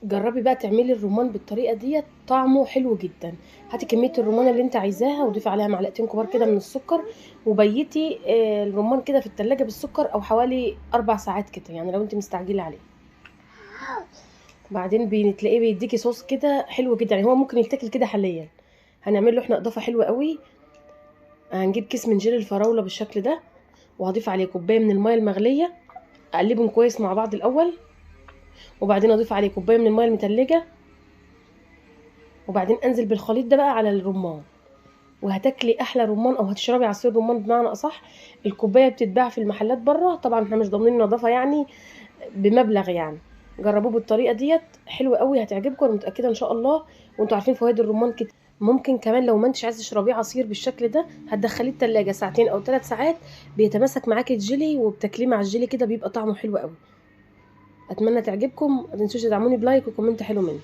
جربي بقى تعملي الرمان بالطريقة ديت، طعمه حلو جدا. هاتي كمية الرمان اللي انت عايزاها وضيفي عليها معلقتين كبار كده من السكر، وبيتي الرمان كده في التلاجة بالسكر او حوالي 4 ساعات كده، يعني لو انت مستعجلة عليه. بعدين بتلاقيه بيديكي صوص كده حلو جدا، يعني هو ممكن يتاكل كده حاليا. هنعمل له احنا اضافه حلوة قوي، هنجيب كيس من جيل الفراوله بالشكل ده، وهضيف عليه كوباية من المية المغليه، اقلبهم كويس مع بعض الاول، وبعدين اضيف عليه كوباية من المية المتلجه، وبعدين انزل بالخليط ده بقى على الرمان، وهتاكلي احلى رمان، او هتشربي عصير رمان بمعنى اصح. الكوباية بتتباع في المحلات بره، طبعا احنا مش ضامنين النظافة يعني بمبلغ يعني. جربوه بالطريقة ديت حلوة قوي، هتعجبكم انا متاكدة ان شاء الله. وانتوا عارفين فوائد الرمان كتير. ممكن كمان لو ما انتش عايزه تشربيه عصير بالشكل ده، هتدخليه التلاجة ساعتين او 3 ساعات، بيتماسك معاكي الجيلي، وبتاكليه مع الجيلي كده بيبقى طعمه حلو قوي. اتمنى تعجبكم، ما تنسوش تدعموني ب like و comment حلو منكم.